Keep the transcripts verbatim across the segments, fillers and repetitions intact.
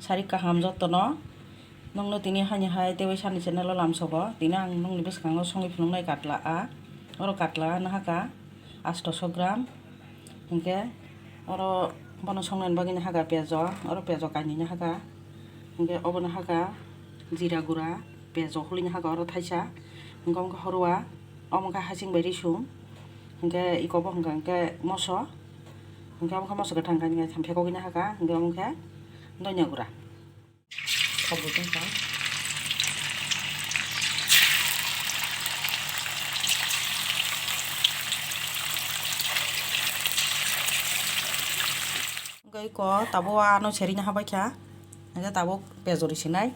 Sari kaham jotono. Nokno tini hani hai teibo sani channel o lamsogo. Tini ang nokni bwskango songwi phunuknai katla a. Oro katla a nahaka astoso gram. Hinkhe oro bono songnani bagwi nahaka pejo. Oro pejo kainwi nahaka. Hinkhe obo nahaka jira gura, pejo hului nahaka oro thaisa. Hinkhe omo khe horwa. Omo khe hasing bai risum. Hinkhe iko bo hwnka hinkhe moso. Hinkhe omo khe moso kwthang kainwi thang phekogwi nahaka. Hinkhe omo khe donya gura. Kok bo tongkha. Hwnkhe iko tabuk ano serina habaikha. Hwnkhe tabuk pejori sinai.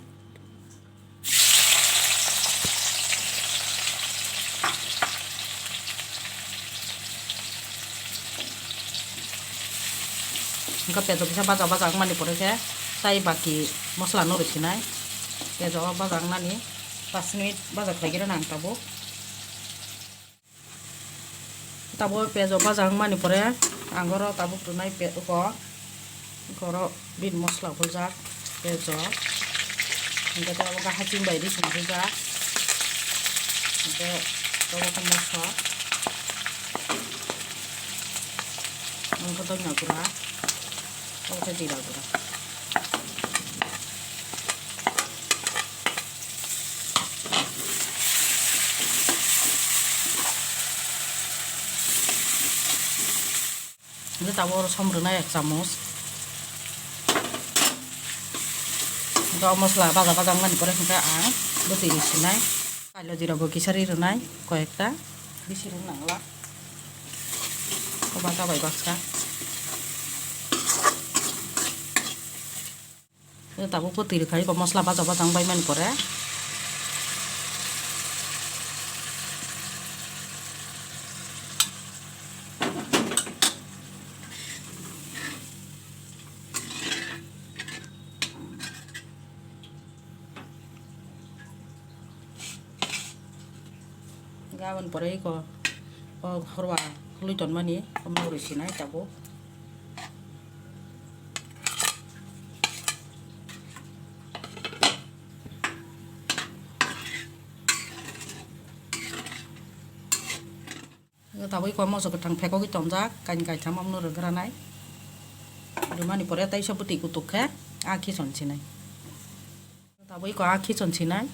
Hwnkhe pejo kisa baja baja wngmani pore khe tai baki mosola no rw sinai. Pejo o baja wngnani pas minute baja khlai khe rw nang tabuk. Tabuk pejo baja wngmani pore ang oro tabuk rwnai pe-, kok, kok oro bini mosola huljak pejo. Hwnkhe tabuk hasing bai rising huljak. Hwnkhe tabuk khe moso. Hwnkhe donya gura. Tabuk khe jira gura. Hwnkhe tabuk oro som rwnai ek chamoch. Hwnkhe o mosola baja baja wngmani pore hwnkhe ang bwtwi rw sinai. Kailo jira bo kisa ri rwnai koi ekta. Bisi rwng nangla. O baksa bai baksa. Tabuk bwtwi rwkha iko mosola baja baja wng bai mani pore. Gabon pore iko o horwa hului tonmani omo rw sinai tabuk. Tabuk iko moso kwthang phekogwi tonjak, kain kaitham omono rwgranai. Rwmani pore teisa bwtwi kutuk khe a khichon sinai. Tabuk iko a khichon sinai.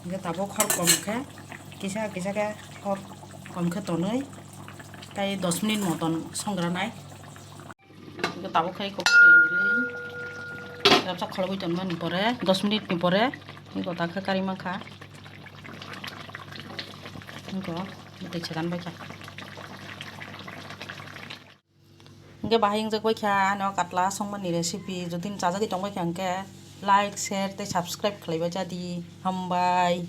Hwnkhe tabuk hor kom khe, kisa kisa khe hor kom khe tonwi, tei dos minute moton songranai. Hwnkhe tabuk khai kok twi rwi, rabsa kholobwi tonmani pore, dos minute ni pore, hwnkhe ta khe kari mankha. Hwnkhe tei sedan bai kha. Hwnkhe bahai wngjak bai kha ano katla songmani recipe, jodi chajagwi tong bai kha hwnkhe like, share tei subscribe khlaibai jadi. Hambai.